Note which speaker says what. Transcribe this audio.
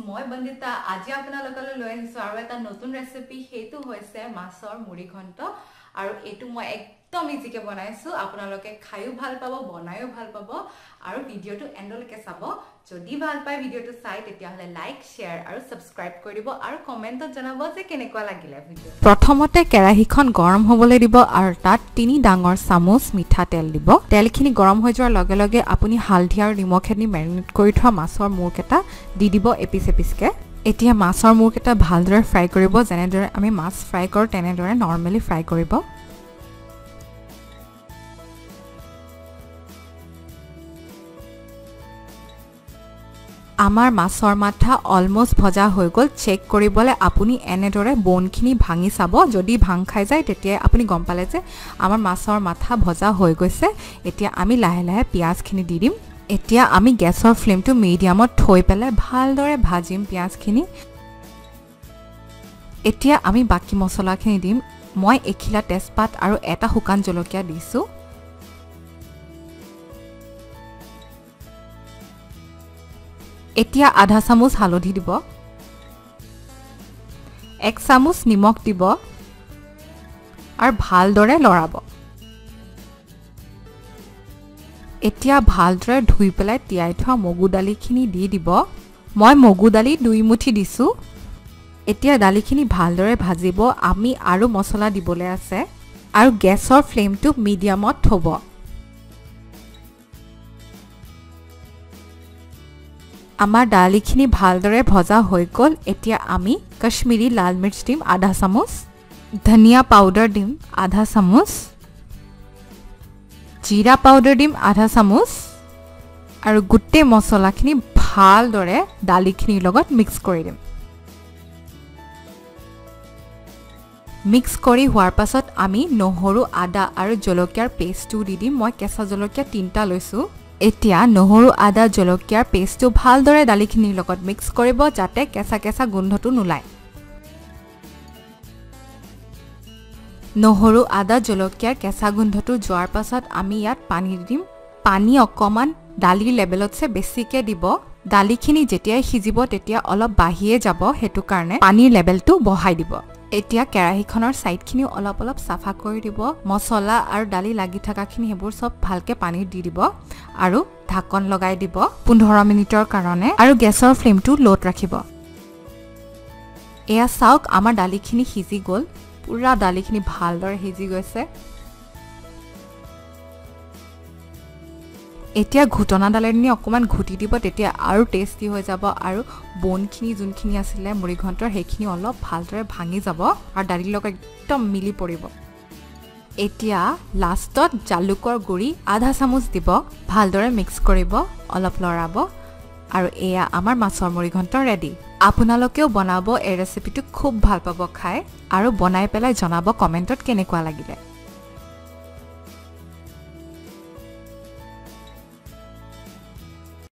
Speaker 1: মই বন্দিতা আজি আপোনালোকলৈ লৈ আহিছো আৰু এটা নতুন ৰেচিপি। সেইটো হৈছে মাছৰ মুড়ি ঘণ্ট আৰু এইটো মই একদম ইজিকে বনাইছো। আপোনালোকে খায়ো ভাল পাব, বনায়ো ভাল পাব আৰু ভিডিঅ'টো এণ্ডলৈকে চাব। যদি ভাল পায় ভিডিঅ'টো চাই তেতিয়াহ'লে লাইক, শ্বেয়াৰ আৰু ছাবস্ক্ৰাইব কৰি দিব আৰু কমেণ্টত জনাব যে কেনেকুৱা লাগিলে ভিডিঅ'।
Speaker 2: প্ৰথমতে কেৰাহীখন গৰম হ'বলৈ দিব আৰু তাত 3 ডাঙৰ চামুচ মিঠাতেল দিব। তেলখিনি গৰম হৈ যোৱাৰ লগে লগে আপুনি হালধি আৰু নিমখেদি মেৰিনেট কৰি থোৱা মাছৰ মূৰকেইটা দি দিব এপিচ এপিচকৈ। এতিয়া মাছৰ মূৰকেইটা ভালদৰে ফ্ৰাই কৰিব, যেনেদৰে আমি মাছ ফ্ৰাই কৰোঁ তেনেদৰে নৰ্মেলি ফ্ৰাই কৰিব। আমাৰ মাছৰ মাথা অলমষ্ট ভজা হৈ গ'ল। চেক কৰিবলৈ আপুনি এনেদৰে বনখিনি ভাঙি চাব। যদি ভাং খাই যায় তেতিয়া আপুনি গম পালে যে আমাৰ মাছৰ মাথা ভজা হৈ গৈছে। এতিয়া আমি লাহে লাহে পিঁয়াজখিনি দি দিম। এতিয়া আমি গেছৰ ফ্লেমটো মিডিয়ামত থৈ পেলাই ভালদৰে ভাজিম পিঁয়াজখিনি। এতিয়া আমি বাকী মছলাখিনি দিম। মই এখিলা তেজপাত আৰু এটা শুকান জলকীয়া দিছোঁ। এতিয়া আধা চামুচ হালধি দিব, 1 চামুচ নিমখ দিব আৰু ভালদৰে লৰাব। এতিয়া ভালদৰে ধুই পেলাই তিয়াই থোৱা মগু দালিখিনি দি দিব। মই মগু দালি 2 মুঠি দিছোঁ। এতিয়া দালিখিনি ভালদৰে ভাজিব। আমি আৰু মছলা দিবলৈ আছে আৰু গেছৰ ফ্লেমটো মিডিয়ামত থ'ব। আমাৰ দালিখিনি ভালদৰে ভজা হৈ গ'ল। এতিয়া আমি কাশ্মীৰী লাল মিৰ্চ দিম আধা চামুচ, ধনিয়া পাউডাৰ দিম আধা চামুচ, জিৰা পাউডাৰ দিম আধা চামুচ আৰু গোটেই মছলাখিনি ভালদৰে দালিখিনিৰ লগত মিক্স কৰি দিম। মিক্স কৰি হোৱাৰ পাছত আমি নহৰু, আদা আৰু জলকীয়াৰ পেষ্টটো দি দিম। মই কেঁচা জলকীয়া 3টা লৈছোঁ। এতিয়া নহৰু, আদা, জলকীয়াৰ পেষ্টটো ভালদৰে দালিখিনিৰ লগত মিক্স কৰিব যাতে কেঁচা কেঁচা গোন্ধটো নোলায়। নহৰু, আদা, জলকীয়াৰ কেঁচা গোন্ধটো যোৱাৰ পাছত আমি ইয়াত পানী দি দিম। পানী অকণমান দালিৰ লেভেলতছে বেছিকৈ দিব। দালিখিনি যেতিয়াই সিজিব তেতিয়া অলপ বাঢ়িয়ে যাব, সেইটো কাৰণে পানীৰ লেভেলটো বঢ়াই দিব। এতিয়া কেৰাহীখনৰ ছাইডখিনিও অলপ অলপ চাফা কৰি দিব। মছলা আৰু দালি লাগি থকাখিনি সেইবোৰ চব ভালকৈ পানীত দি দিব আৰু ঢাকন লগাই দিব 15 মিনিটৰ কাৰণে আৰু গেছৰ ফ্লেমটো ল'ত ৰাখিব। এয়া চাওক, আমাৰ দালিখিনি সিজি গ'ল। পূৰা দালিখিনি ভালদৰে সিজি গৈছে। এতিয়া ঘুটনাডালেৰে অকণমান ঘুটি দিব, তেতিয়া আৰু টেষ্টি হৈ যাব আৰু বনখিনি যোনখিনি আছিলে মুড়িঘণ্টৰ সেইখিনি অলপ ভালদৰে ভাঙি যাব আৰু দালিৰ লগত একদম মিলি পৰিব। এতিয়া লাষ্টত জালুকৰ গুড়ি আধা চামুচ দিব, ভালদৰে মিক্স কৰিব, অলপ লৰাব আৰু এয়া আমাৰ মাছৰ মুড়িঘণ্ট ৰেডি। আপোনালোকেও বনাব এই ৰেচিপিটো, খুব ভাল পাব খাই আৰু বনাই পেলাই জনাব কমেণ্টত কেনেকুৱা লাগিলে।